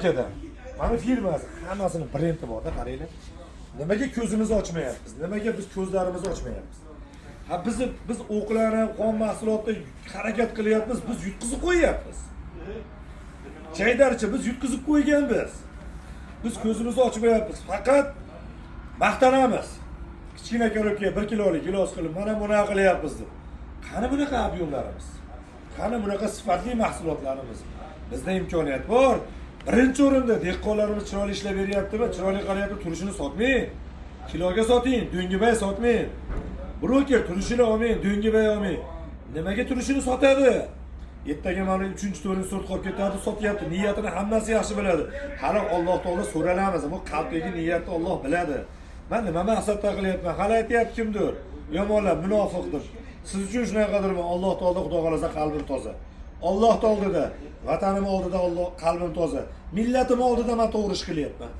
Akada, mana firmasi, hammasini brendi borda, qaranglar. Nimaga ko'zimizni ochmayapmiz? Nimaga biz ko'zlarimizni ochmayapmiz? Ha, bizni, biz o'qlanib, xom mahsulotda harakat qilyapmiz, biz yutqizib qo'yyapmiz. Chaydarchi, biz yutqizib qo'yganmiz. Biz ko'zimizni ochmayapmiz. Faqat maqtanamiz. Kichkina коробка 1 kilolik gilos qilib, mana bunaqa qilyapmiz deb. Qani bunaqa объем larimiz? Qani bunaqa sifatli mahsulotlarimiz? Bizda imkoniyat bor. Birinchi o'rinda dehqonlarimiz chiroyli ishlab beryaptimi? Chiroyli qarayapti, turishini sotmang. Kiloga soting, do'ngibay sotmang. Broker turishini olmang, do'ngibay olmang. Nimaga turishini sotadi? Ertaga mana 3-, 4 sort qolib ketadi, sotyapti. Niyatini hammasi yaxshi biladi. Hali Alloh taolo so'ralamiz. Bu qalbdagi niyatni Alloh biladi. Man nima maqsadda qilyapman? Hali aytyapti kimdir. Yomonlar munofiqdir. Siz uchun shunaqadirmi? Alloh taolo, Xudo xolasa, qalbim toza. Alloh oldida, vatanim oldida Alloh qalbim toza. Millatim oldida man to'g'ri ish qilyapman.